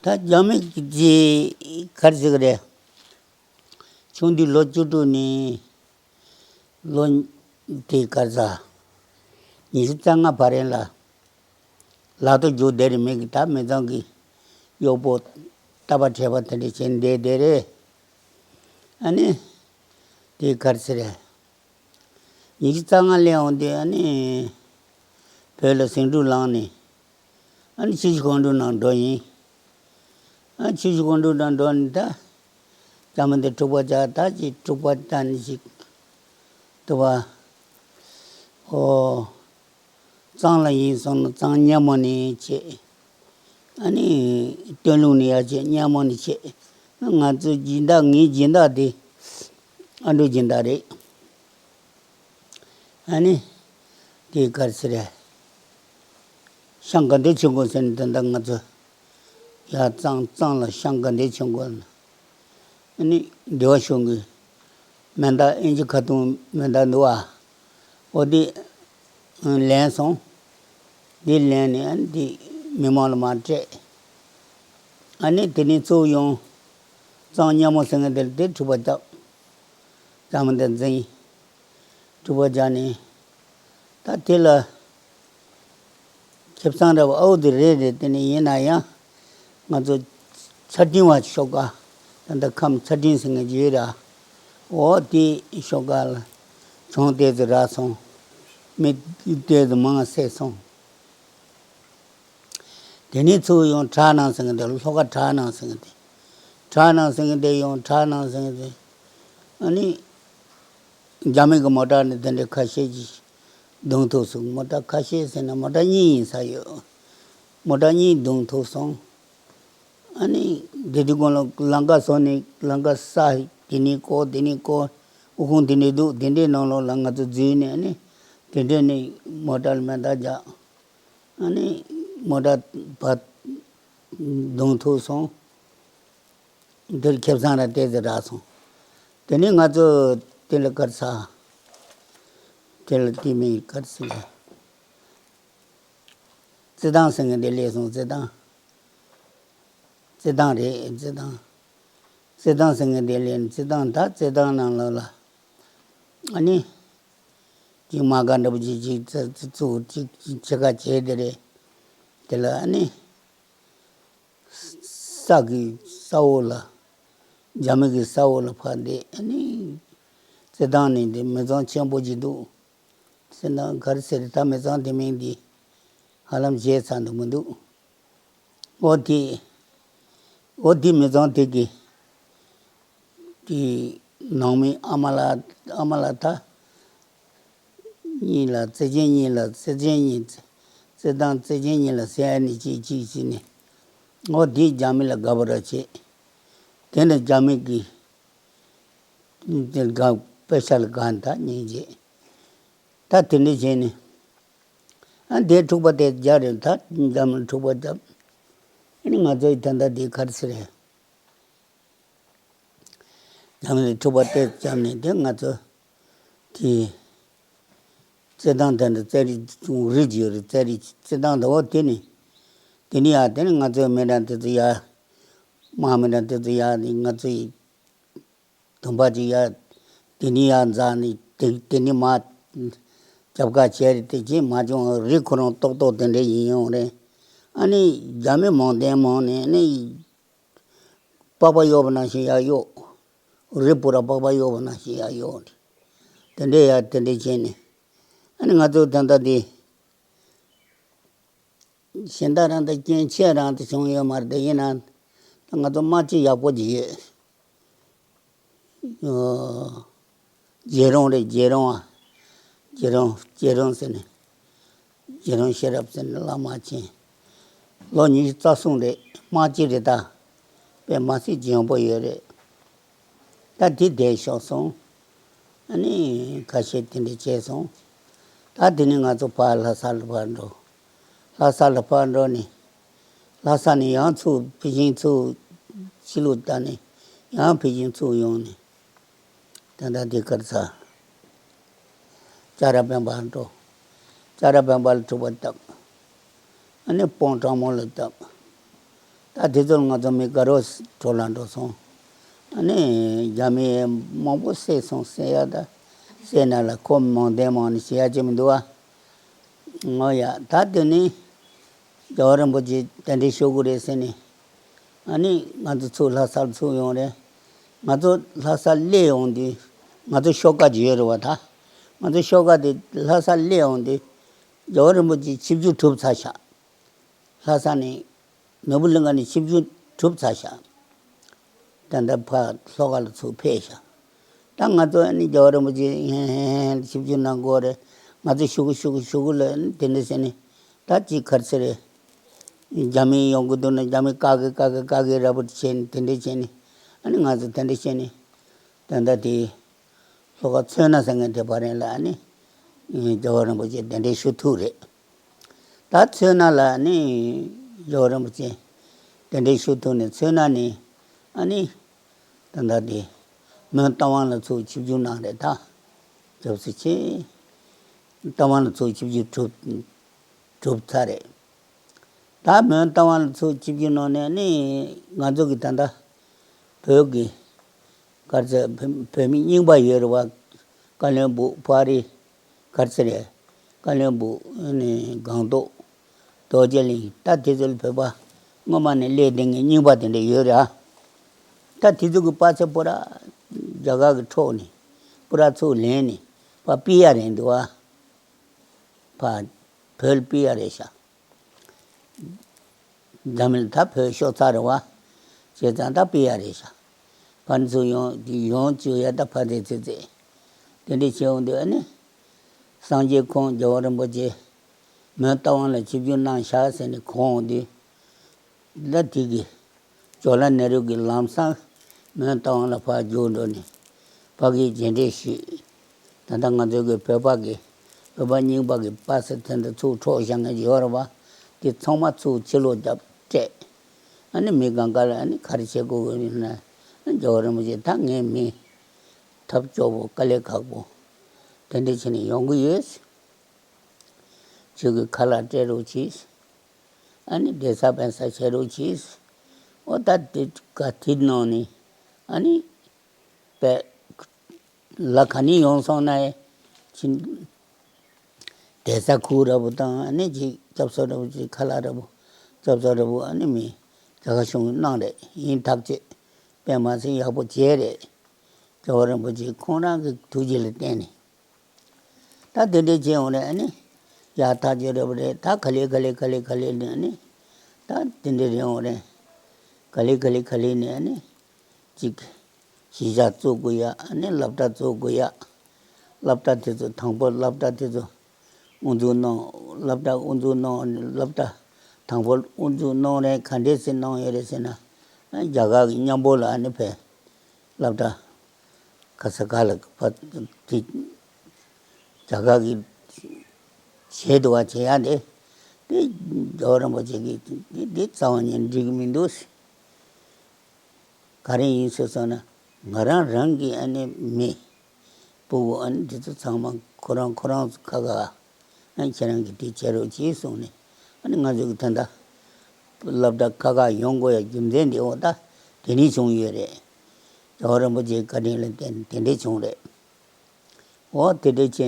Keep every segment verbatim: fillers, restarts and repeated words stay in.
ད་རྒྱ་མི་གི་ག་རེ་ཟེར་གི་རེད། ཆུང་དུས་ལོ་བཅུ་དྲུག་ནས་ལོ་དེ་ག་རེ་ཟ། ཉི་ཤུ་རྩ་ལྔ་བར་རན་ལ། ལག་ཏུ་རྒྱུག་བསྡད་རེད། མི་གི་ད་མི་ཚང་གི་གཡོག་པོ་རྟ་པ་བྲེག་པ་དེ་འདྲ་བྱས་བསྡད་བསྡད་རེད། ཨ་ནི་དེ་ག་རེ་ཟེར་རེད། ཉི་ཤུ་རྩ་ལྔ་སླེབས་འོང་དུས་ཨ་ནི་བོད་ལ་ཟིང་འཁྲུག་ལངས་ནས། ཨ་ནི་ཆུ་བཞི་སྒང་དྲུག་ནང་འགྲོ་ཡིན། ཨ་ཆུ་བཞི་སྒང་དྲུག་ནང་འགྲོ་ནས་ད། རྒྱ་མི་འདི་འཁྲུག་པ་རྒྱག་ད་ཅིག་འཁྲུག་པ་རྒྱག་ནས་ཅིག་དུ་བ། ཨོ། གཙང་ལ་ཡིན་སོང་ན་གཙང་སྙན་མོ་ནས་བྱེད། ཨ་ནི་སྟོད་ལུང་ནས་ཡར་བྱེད། སྙན་མོ་ནས་བྱེད། ང་ཚོའི་སྦྱིན་བདག་ངའི་སྦྱིན་བདག་དེ་ཨ་འགྲོ་སྦྱིན་བདག་རེད། ཨ་ནི་དེ་ག་རེ་ཟེར་རེད། ཤང་དགའ་ལྡན་ཆོས་འཁོར་ཟེར་ནས་དེ་འདྲ་ང་ཚོ་ཡར་གཙང་གཙང་ལ་ཤང་དགའ་ལྡན་ཆོས་འཁོར་ལ། ཨ་ནི་འདི་བ་གཞུང་གི་མེ་མདའ་ཨིན་ཇི་ཁ་ཐུང་མེ་མདའ་འདུག་བ། འོ་དེ་ལེན་སོང་། དེ་ལེན་ནས་ཨ་ནི་དེ་མི་མང་ལ་མར་སྤྲད། ཨ་ནི་དེ་ནས་ཚུར་ཡོང་། གཙང་སྙན་མོ་ཟེར་མཁན་དེ་ལ་དེ་འཁྲུག་པ་བརྒྱབ། རྒྱ་མི་དེ་འཛིང་། འཁྲུག་པ་བརྒྱབ་ནས། ད་དེ་ལ་ཁེ་བཟང་ར་བ་ཨའུ་དེ་རེད་རེད། དེ་ནས་ཡིན་ན་ཡང་ང་ཚོ་ཚ་ཏིང་བ་ཤོག་ཀ། ད་ལྟ་ཁམས་ཚ་ཏིང་ཟེར་མཁན་ཅིག་ཡོད་ར། འོ་དེ་ཤོག་ཀ་ལ་གྱོང་ཏོག་ཙམ་རག་སོང་། མི་ཏོག་ཙམ་མང་བསད་སོང་། དེ་ནས་ཚུར་ཡོང་བྲག་ནང་ཟེར་མཁན་དེ། ལྷོ་ཁ་བྲག་ནང་ཟེར་མཁན་དེ། བྲག་ནང་ཟེར་མཁན་དེ་ཡོང་། བྲག་ནང་ཟེར་མཁན་དེ། ཨ་ནི་རྒྱ་མི་གི་མོ་ཊ་ནི་དེ་འདྲའི་ཁ་ཤས་ཀྱིས་བརྡུང་ཐུབ་སོང་། མོ་ཊ་ཁ་ཤས་ཟེར་ན་མོ་ཊ་གཉིས་ཡིན་ས་ཡོད། མོ་ཊ་གཉིས་བརྡུང་ཐུབ་སོང་། ཨ་ནི་དེ་དུས་གོང་ལ་ལམ་ཁ་བཟོ་ནས། ལམ་ཁ་ས་དེ་ནས་བསྐོར། དེ་ནས་བསྐོར། དབུ་ཁུང་དེ་འདྲ་འདུག་དེ་འདྲའི་ནང་ལོགས་ལ་ང་ཚོ་འཛུལ་ནས། ཨ་ནི་དེ་འདྲ་ནས་མོ་ཊ་ལ་མེ་མདའ་རྒྱག་ཨ་ནི་མོ་ཊ་བརྡུང་ཐུབ་སོང་། དེར་ཁེ་བཟང་ར་ཏོག་ཙམ་རག་སོང་། དེ་ནས་ང་ཚོ་དེ་ལ་ག་རེ་ཟ། དེ་ལ་དེ་མིང་ག་རེ་ཟེར་ན། རྩེད་ཐང་ཟེར་མཁན་དེ་སླེབས་སོང་། རྩེད་ཐང་། རྩེད་ཐང་རེད། རྩེད་ཐང་། རྩེད་ཐང་ཟེར་མཁན་དེ་སླེབས་ནས། རྩེད་ཐང་། ད་རྩེད་ཐང་ནང་ལོགས་ལ་ཨ་ནི་ཅིག་མ་ག་འདྲ་པོ་ཅིག་ཅིག་ཙི་ཙི་ཙུག་ཅིག་ཅིག་ཕྱེད་ཀ་བྱས་དེ་རེད། དེ་ལ་ཨ་ནི་ས་གི་ས་འོག་ལ། རྒྱ་མི་གི་ས་འོག་ལ་ཕར་བསྡད། ཨ་ནི་རྩེད་ཐང་ནི་འདི་མི་ཚང་ཆེན་པོ་ཅིག་འདུག་རྩེད་ཐང་ག་རེ་ཟེར། ད་མི་ཚང་དེ་མིང་འདི་ཧ་ལམ་བརྗེད་ཚར་འདུག་མི་འདུག་འོ་དེ། འོ་དེ་མི་ཚང་དེ་གི་དེ་ནང་མི་ཨ་མ་ལགས། ཨ་མ་ལགས་ད་གཉིས་ལ། བརྩེ་ཆེན་གཉིས་ལ། བརྩེ་ཆེན་གཉིས། རྩེད་ཐང་བརྩེ་ཆེན་གཉིས་ལ་ཟེར་ནས་གཅིག་གཅིག་བྱས་ནས། འོ་དེ་རྒྱ་མི་ལ་དགའ་པོ་ར་བྱེད། དེ་ནས་རྒྱ་མི་གི་དེ་དགའ། པེ་ཤ་ལ་དགའ། ད་སྙིང་རྗེ། ད་དེ་འདྲ་བྱས་ནས། ཨ་དེ་འཁྲུག་པ་དེ་རྒྱག་རེད། ད་རྒྱ་མི་འཁྲུག་པ་བརྒྱབ། ཨ་ནི་ང་ཚོའི་ད་ལྟ་དེ་ག་རེ་ཟེར་རེད། རྒྱ་མི་འཁྲུག་པ་དེ་བརྒྱབ་ནས། དེ་ང་ཚོ་དེ་རྩེད་ཐང་དེ་འདྲ་རྩེད་རིགས་རིགས་ཡོད་རེད། རྩེད་རིགས་རྩེད་ཐང་དེ། འོ་དེ་ནས་དེ་ནས་ཡར། དེ་ནས་ང་ཚོའི་མི་འདྲ་དེ་ཚོ་ཡར། དམག་མི་འདྲ་དེ་ཚོ་ཡར་ནས་ང་ཚོའི་དུམ་པ་ཅིག་ཡར། དེ་ནས་ཡར་འཛེགས་ནས། དེ་དེ་ནས་མར་རྒྱབ་ཁ་བྱས་རེད། དེ་རྗེས་མ་བྱུང་། རི་ཁོ་རང་ཏོག་ཏོག་དེ་འདྲ་ཡིན་ཡོང་རེད། ཨ་ནི་རྒྱ་མི་མང་དེ་མང་ནས་ནི་པགས་པ་གཡོགས་པ་ནང་བཞིན་ཡར་གཡོགས། རི་སྤོ་ར་པགས་པ་གཡོགས་པ་ནང་བཞིན་ཡར་གཡོགས། དེ་འདྲ་ཡར་དེ་འདྲ་བྱས་ནས། ཨ་ནི་ང་ཚོ་ད་ལྟ་དེ་གཞན་དག་རང་དང་རྐྱེན་ཆེ་རང་དུ་བྱུང་ཡོད་མ་རེད། དེ་ཡིན་ན་ད་ང་ཚོ་དམག་སྤྱི་ཡག་པོ་ཅིག་ཡོད། ཨོ། རྗེ་རོང་རེད། རྗེ་རོང་ཨ། རྗེ་རོང་། རྗེ་རོང་ཟེར་ནས། རྗེ་རོང་ཤེས་རབ་ཟེར་ནས་བླ་མ་ཆེན། ལོ་ཉི་ཤུ་རྩ་གསུམ་རེད། དམག་སྤྱི་རེད་ད། དཔེ་མི་སྲིད་འཇོན་པོ་ཡོད་རེད། ད་དེ་འདས་ཤོར་སོང་། ཨ་ནི་ཁ་ཤས་དེ་འདྲ་བྱས་སོང་། ད་དེ་ནས་ང་ཚོ་ཕར་ལྷ་ས་ལ་ཕར་འགྲོ། ལྷ་ས་ལ་ཕར་འགྲོ་ནས། ལྷ་ས་ནས་ཡང་ཚུར་ཕི་ཤིང་ཚུར་ཕྱི་ལོགས་བལྟས་ནས། ཡང་ཕི་ཤིང་ཚུར་ཡོང་ནས། ད་ལྟ་དེ་གར་ཚ། ལྕགས་ར་དཔལ་འབར་འགྲོ། ལྕགས་ར་དཔལ་འབར་ལ་འཁྲུག་པ་བཏབ། ཨ་ནི་སྤང་གྲང་མོ་ལ་བཏབ། ད་ ད་དེ་ཚོར་ང་ཚོ་མི་དགའ་རོགས་འགྲོ་ལ་འགྲོ་སོང་། ཨ་ནི་རྒྱ་མི་མང་པོ་བསད་སོང་ཟེར་ཡ། ད་བསད་ན་ལ་ཁོ་མང་བདེན་མང་ནི་བྱེད་ཡ་ཅི་མི་འདུག་བ། ངོ་ཡ། ད་དེ་ནི་རྒྱལ་བ་རིན་པོ་ཆེ་གདན་འདྲེན་ཞུ་དགོས་རེད་ཟེར་ནས། ཨ་ནི་ང་ཚོ་ཚུར་ལྷ་སར་ཚུར་ཡོང་རེད། ང་ཚོ་ལྷ་ས་སླེབས་ཡོང་དུས། ང་ཚོ་ཤོག་ཁག་ཅིག་ཡོད་རེད་བ། ད་ང་ཚོ་ཤོག་ཁག་དེ་ལྷ་ས་སླེབས་ཡོང་དུས་རྒྱལ་བ་རིན་པོ་ཆེ་ཆིབས་བསྒྱུར་གྲུབ་ཚར་ཤག་ལྷ་ས་ནས། ནོར་བུ་གླིང་ག་ནས་ཆིབས་བསྒྱུར་གྲུབ་ཚར་ཤག་ད་ལྟ་ཕར་ལྷོ་ཁ་ལ་ཚུར་ཕེབས་ཤག་ད་ང་ཚོ་ཨ་ནི་རྒྱལ་བ་རིན་པོ་ཆེ་ཧན་ཧན་ཧན་ཆིབས་བསྒྱུར་གནང་དགོས་རེད། ང་ཚོ་ཞུ་གི་ཞུ་གི་ཞུ་གི་ལ་ཨ་ནི་དེ་འདྲ་ཟེར་ནས། ད་ཅིག་ག་རེ་ཟེར་རེད། རྒྱ་མི་ཡོང་གི་འདུག་ན་རྒྱ་མི་བཀག་གི་བཀག་གི་བཀག་གི་ར་བུ་བྱས་ནས་དེ་འདྲ་བྱས་ནས། ཨ་ནི་ང་ཚོ་དེ་འདྲ་བྱས་ནས། ད་ལྟ་དེ་ལྷོ་ཁ་མཚོ་སྣ་ཟེར་མཁན་དེ་བར་ལ་ཨ་ནི་རྒྱལ་བ་རིན་པོ་ཆེ་གདན་འདྲེན་ཞུ་ཐུབ་རེད། ད་མཚོ་སྣ་ལ་ནི་རྒྱལ་བ་རིན་པོ་ཆེ་གདན་འདྲེན་ཞུ་ཐུབ་ནས། མཚོ་སྣ་ནས་ཨ་ནི་ད་ལྟ་དེ་མོན་རྟ་དབང་ལ་ཚུར་ཆིབས་བསྒྱུར་གནང་རེད། ད་སྐྱབས་སུ་མཆི། རྟ་དབང་ལ་ཚུར་ཆིབས་བསྒྱུར་གྲུབ་གྲུབ་ཚར་རེད། ད་མོན་རྟ་དབང་ལ་ཚུར་ཆིབས་བསྒྱུར་གནང་ནས་ནི་ང་ཚོ་གི་ད་ལྟ་བོད་ཀྱི་ག་རེ་ཟེར། བོད་བོད་མི་རྙིང་པ་ཡོད་རེད་བ། བཀའ་བློན་སྦུག་དཔའ་རིས། ག་རེ་ཟེར་རེད། བཀའ་བློན་སྦུག་ནི་སྒང་ཏོག་རྡོ་རྗེ་གླིང་། ད་དེ་ཚོ་ལ་བོད་པ་སྔོན་མ་ནས་སླེབས་བསྡད་མཁན་རྙིང་པ་དེ་འདྲ་ཡོད་རེད་ཨ། ད་དེ་ཚོ་གི་པ་ཚེ་པུ་ར་རྒྱ་གར་གི་འཕྲོག་ནས་པུ་ར་ཚུར་ལེན་ནས་ཕར་ཕུད་ཡ་རེད་འདུག་ཨ། ཕར་བོད་ལ་ཕུད་ཡ་རེད་ཤག་འཛམ་གླིང་ད་བོད་ཤོར་ཚར་རེད་བ། བྱས་ཙང་ད་ཕུད་ཡ་རེད་ཤག་ཕར་ཚུར་ཡོང་ཡོང་བཅུག་ཡ། ད་ཕར་ཚུར་ཚུར་ཚུར་དེ་འདྲ་བྱས་འོང་དུས་ཨ་ནི། སངས་རྒྱས་ཁོང་རྒྱལ་བ་རིན་པོ་ཆེ་མོན་རྟ་དབང་ལ་ཆིབས་བསྒྱུར་གནང་ཤག་ཟེར་ནས་གོ་འོང་དུས། ད་དེ་གི་ཇོ་ལ་ནེ་རུ་གི་ལམ་སང་མོན་རྟ་དབང་ལ་ཕར་རྒྱུགས་འགྲོ་ནས་ཕ་གིར་མཇལ་འཕྲད་ཞུས། ད་ལྟ་ང་ཚོ་གི་བོད་པ་གི་བོད་པ་རྙིང་པ་གི་པ་ཚེ་དེ་འདྲ་ཚུར་འཕྲོག་བཞག་མཁན་ཡོད་རེད་བ། དེ་ཚང་མ་ཚུར་ཕྱིར་ལོག་རྒྱབ་སྤྲད། ཨ་ནི་མི་སྒང་ག་ལ་ཨ་ནི་ག་རེ་བྱེད་དགོས་ཀྱི་ཡིན་ན། རྒྱལ་བ་རིན་པོ་ཆེ་ད་ངའི་མི་ཐབས་སྐྱོ་པོ་དཀའ་ལས་ཁག་པོ་དེ་འདྲ་བྱས་ནས་ཡོང་གི་ཡོད། ཁྱོད་ཀྱིས་ཁ་ལག་སྤྲད་རོགས་གྱིས། ཨ་ནི་བསྡད་ས་སྤེན་ས་བྱེད་རོགས་གྱིས། འོ་ད་དེ་ག་དེ་ནང་ནས་ཨ་ནི་པས་ལ་ག་ནས་ཡོང་སོང་ན་ཡང་ཕྱིན། བསྡད་ས་ཁུག་ར་བུ་དང་ཨ་ནི་ཅིག་སྐྱབས་སོ་ར་བུ། ཅིག་ཁ་ལག་ར་བུ། སྐྱབས་སོ་ར་བུ་ཨ་ནི་མི་རྒྱ་གར་གཞུང་གིས་གནང་རེད། ཡིན་ཐག་ཆོད། དཔེ་མ་སྲིད་ཡག་པོ་བྱས་རེད། རྒྱལ་བ་རིན་པོ་ཆེ་ཁོང་རང་གི་ཐུགས་རྗེ་ལ་བརྟེན་ནས། ད་དེ་འདྲས་བྱས་འོང་རེད། ཨ་ནི་ཡག་ཐག་ཆོད་རེད་པ་རེད། ད་ག་ལེ་ག་ལེ་ག་ལེ་ག་ལེ་ནས་ཨ་ནི་ད་དེ་འདྲས་རེད་འོང་རེད། ག་ལེ་ག་ལེ་ག་ལེ་ནས་ཨ་ནི་ཅིག་གཞིས་ཆགས་བཙུགས་དགོས་ཡ། ཨ་ནི་སློབ་གྲྭ་བཙུགས་དགོས་ཡ། སློབ་གྲྭ་དེ་ཚོ་དང་པོ་སློབ་གྲྭ་དེ་ཚོ་དབུ་འཛུགས་གནང་། སློབ་གྲྭ་དབུ་འཛུགས་གནང་། སློབ་གྲྭ་དང་པོ་དབུ་འཛུགས་གནང་རེད། ག་འདྲས་སེ་གནང་ཡོད་རེད་ཟེར་ན། ཨ་རྒྱ་གར་གྱི་མཉམ་པོ་ལ་ཨ་ནི་ཕར་སློབ་གྲྭ་ག་ས་ག་ལ་ཕར་དེ་རྒྱ་གར་གྱི་བྱས་འདུག་པ། བྱེད་ཡ་དེ་དེ་རྒྱལ་བ་རིན་པོ་ཆེ་གིས་དེ་དེ་རྩ་བ་ཉིད་འགྲིག་གི་མི་འདུག་ག་རེ་ཡིན་ཟེར་སོང་ན། ང་རང་རང་གི་ཨ་ནི་མི་སྤུ་གུ་ཨ་ནི་དེ་ཚོ་ཚང་མ་ཁོ་རང་ཁོ་རང་ཁ་ཁ། ཨ་ནི་ཁྱེད་རང་གིས་དེ་བྱེད་རོགས་གྱིས་གསུངས་ནས། ཨ་ནི་ང་ཚོ་གི་ད་ལྟ་སློབ་གྲྭ་ཁ་ཁ་ཡོང་དགོས་ཡ་རྒྱུ་མཚན་དེ་འོ་ད་དེ་ནས་བྱུང་ཡོད་རེད། རྒྱལ་བ་རིན་པོ་ཆེའི་བཀའ་དྲིན་ལ་བརྟེན་དེ་འདྲས་བྱུང་རེད། འོ་དེ་འདྲས་བྱས་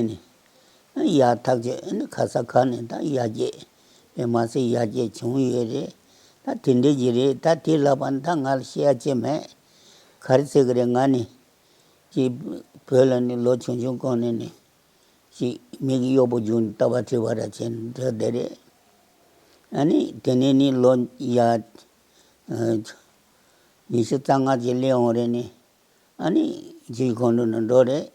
ནས་ཡག་ཐག་ཆོད། ཨ་ནི་ག་ས་ག་ནས་ད་ཡར་རྒྱས། དཔེ་མ་སྲིད་ཡར་རྒྱས་བྱུང་ཡོད་རེད། ད་དེ་འདྲས་ཀྱི་རེད། ད་དེ་ལབ་པ་ནི་ད་ང་ལ་བཤད་ཡ་ཅི་མེད། ག་རེ་ཟེར་གི་རེད། ང་ནི་ཅིག་བོད་ལ་ནི་ལོ་ཆུང་ཆུང་གོང་ནས་ནི་ཅིག་མི་གི་གཡོག་པོ་བརྒྱུགས་ནས་ལྟ་བ་བྱེད་པ་ར་བྱས་ནས་འགྲོ་བསྡད་རེད། ཨ་ནི་དེ་ནས་ནི་ལོ་ཡ་ཉི་ཤུ་རྩ་ལྔ་ཅིག་སླེབས་འོང་རེད་ནི། ཨ་ནི་རྗེས་ཁོང་ཁྲོ་ནས་འགྲོ་རེད།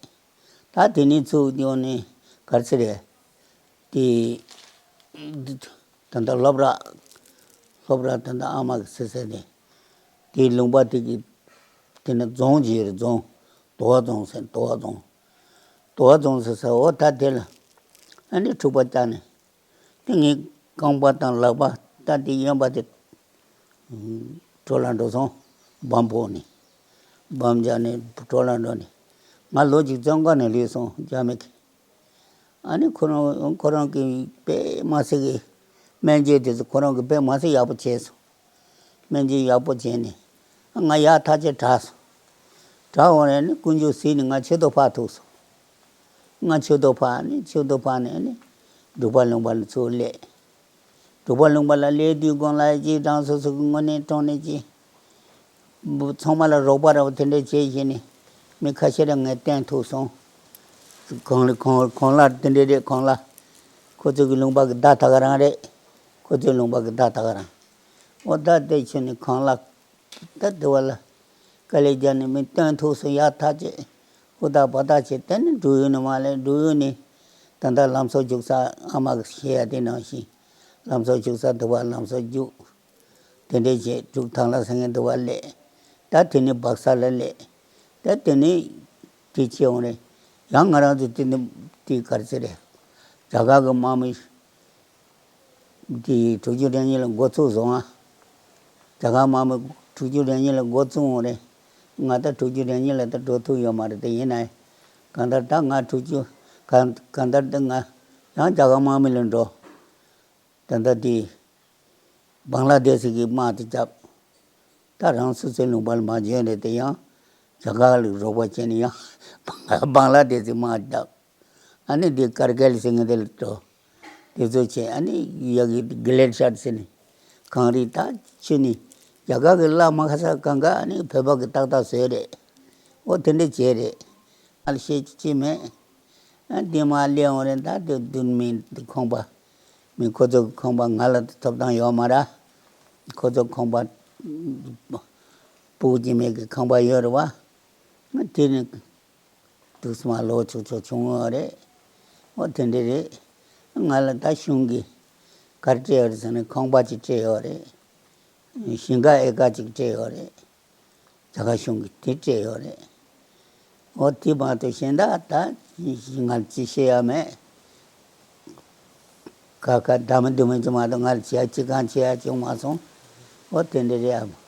ད་དེ་ནས་ཚུར་ཡོང་ནས་ག་རེ་ཟེར་རེད། དེ་ད་ལྟ་སློབ་གྲྭ་སློབ་གྲྭ་ད་ལྟ་ཨ་མ་གི་ཟེར་ཟེར་ནས་དེ་ལུང་པ་དེ་གི་དེ་ནས་རྫོང་ཅིག་ཡོད་རེད། རྫོང་དོ་བ་རྫོང་ཟེར། དོ་བ་རྫོང་དོ་བ་རྫོང་ཟེར་ས། འོ་ད་དེ་ལ་ཨ་ནི་འཁྲུག་པ་བཅག་ནས། དེ་ངའི་རྐང་པ་དང་ལག་པ་ད་དེ་གཡོན་པ་དེ་གྲོ་ལ་འགྲོ་སོང་། སྦམ་ཕོག་ནས་སྦམ་བརྒྱབ་ནས་གྲོ་ལ་འགྲོ་ནས། ང་ལོ་གཅིག་བཙོན་ཁང་ནས་ལུས་སོང་། རྒྱ་མི་གིས། ཨ་ནི་ཁོ་རང་ཁོ་རང་གིས་དཔེ་མ་སྲིད་གི་སྨན་བཅོས་དེ་ཚོ་ཁོ་རང་གིས་དཔེ་མ་སྲིད་ཡག་པོ་བྱས་སོང་། སྨན་བཅོས་ཡག་པོ་བྱས་ནས་ང་ཡག་ཐག་ཆོད་དྲག་སོང་། དྲག་འོང་རེ་ནི་དཀོན་མཆོག་གཟིགས་ནས་ང་ཆོས་ཐོག་ཕར་ཐུག་སོང་། ང་ཆོས་ཐོག་ཕར་ནི་ཆོས་ཐོག་ཕར་ནས་ནི་འབྲུག་པ་ལུང་པ་ལ་ཚུར་སླེབས། འབྲུག་པ་ལུང་པ་ལ་སླེབས་དུས་སྒང་ལ་ཅིག་རང་སོ་སོ་གི་དངོས་གནས་དྲང་གནས་ཀྱི་ཚང་མ་ལ་རོགས་པ་ར་བ་དེ་འདྲ་བྱས་བྱས་ནས་མི་ཁ་ཤས་ར་ངས་བསྟེན་ཐུབ་སོང་། གང་ལ་གང་གང་ལ་དེ་འདྲ་རེད། གང་ལ་ཁོ་ཚོ་གི་ལུང་པ་གི་བདག་ད་ག་རང་རེད། ཁོ་ཚོའི་ལུང་པ་གི་བདག་ད་ག་རང་། འོ་ད་དེ་ཆུ་ནི་གང་ལ་ད་དེ་བ་ལ་དཀའ་ལས་རྒྱག་ནས་མི་བསྟེན་ཐུབ་སོང་། ཡག་ཐག་ཆོད་ཧུར་ཐག་འབད་ཐག་བྱས། དེ་ནི་འབྲུག་ཡུལ་ནས་མར་སླེབས། འབྲུག་ཡུལ་ནས་ད་ལྟ་ལམ་བཟོ་རྒྱུག་ས་ཨ་མ་གི་བཤད་ཡ་དེ་ནང་བཞིན་ལམ་བཟོ་རྒྱུག་ས་དེ་བ་ལམ་བཟོ་རྒྱུག་དེ་འདྲས་བྱས། འབྲུག་ཐང་ལ་ཟེར་མཁན་དེ་བ་སླེབས། ད་དེ་ནས་སྦག་ས་ལ་སླེབས། ད་དེ་ནས་དེ་ཆེ་འོང་རེད། ཡང་ང་རང་ཚོ་དེ་ནས་དེ་ག་རེ་ཟེར་རེད། རྒྱ་གར་གི་དམག་མི་དེ་དྲུག་ཅུ་རེ་གཉིས་ལ་འགོ་བཙུགས་སོང་ཨ། རྒྱ་གར་དམག་མི་དྲུག་ཅུ་རེ་གཉིས་ལ་འགོ་བཙུགས་འོང་རེད། ང་ད་དྲུག་ཅུ་རེ་གཉིས་ལ་ད་འགྲོ་ཐུབ་ཡོད་མ་རེད། དེ་ཡིན་ནའི་གང་ལྟར་ད་ང་དྲུག་ཅུ་གང་གང་ལྟར་ད་ང་ཡང་རྒྱ་གར་དམག་མི་ལ་འགྲོ། ད་ལྟ་དེ་བང་ལ་དེ་ཤི་གི་དམག་དེ་བརྒྱབ། ད་རང་སོ་སོའི་ལུང་པ་ལ་མ་འབྱོན་རེད། དེ་ཡང་རྒྱ་གར་ལ་རོགས་པ་བྱས་ནས་ཡང་བང་ལ་དེ་ཤི་དམག་བརྒྱབ། ཨ་ནི་དེ་ཀར་གིལ་ཟེར་མཁན་དེ་ལ་འགྲོ། དེ་ཚོ་བྱས། ཨ་ནི་ཡ་གི་གི་ལེད་ཤར་ཟེར་ནས་གངས་རི་ད་ཆུ་ནི་རྒྱ་གར་གི་བླ་མ་ཁ་ས་གང་ག་ཨ་ནི་བོད་པ་གི་ཏག་ཏག་བཟོས་རེད། འོ་དེ་འདྲ་བྱས་རེད། ང་ལ་བཤད་རྒྱུ་ཅི་མེད། ཨ་འདི་མ་སླེབས་འོང་རེད། ད་དེ་བདུན་མིན་དེ་ཁང་པ། མི་ཁོ་ཚོ་གི་ཁང་པ་ང་ལ་ཐོབ་ཐང་ཡོད་མ་རེད། ཁོ་ཚོ་ཁང་པ་སྤུ་གུ་སྐྱེ་དམན་གི་ཁང་པ་ཡོད་རེད་བ། དེ་ནི་དུས་སུ་མ་ལོ་ཆུང་ཆུང་བྱུང་ཡོད་རེད། འོ་དེ་འདྲ་རེད། ང་ལ་ད་གཞུང་གིས་ག་རེ་སྤྲད་ཡོད་རེད་ཟེར་ན་ཁང་པ་ཅིག་སྤྲད་ཡོད་རེད། ཞིང་ཁ་ཨེ་ཀར་ཅིག་སྤྲད་ཡོད་རེད། རྒྱ་གར་གཞུང་གིས་དེ་སྤྲད་ཡོད་རེད། འོ་དེ་མ་གཏོགས་གཞན་དག་ད་ང་ལ་ཅི་བཤད་ཡ་མེད། ཁ་ཁ་འདྲ་མི་འདུག་མི་འདུག་མ་གཏོགས་ང་ལ་བྱེད་ཡ་ཅི་གང་བྱེད་ཡ་བྱུང་མ་སོང་། འོ་དེ་འདྲ་རེད་ཨ།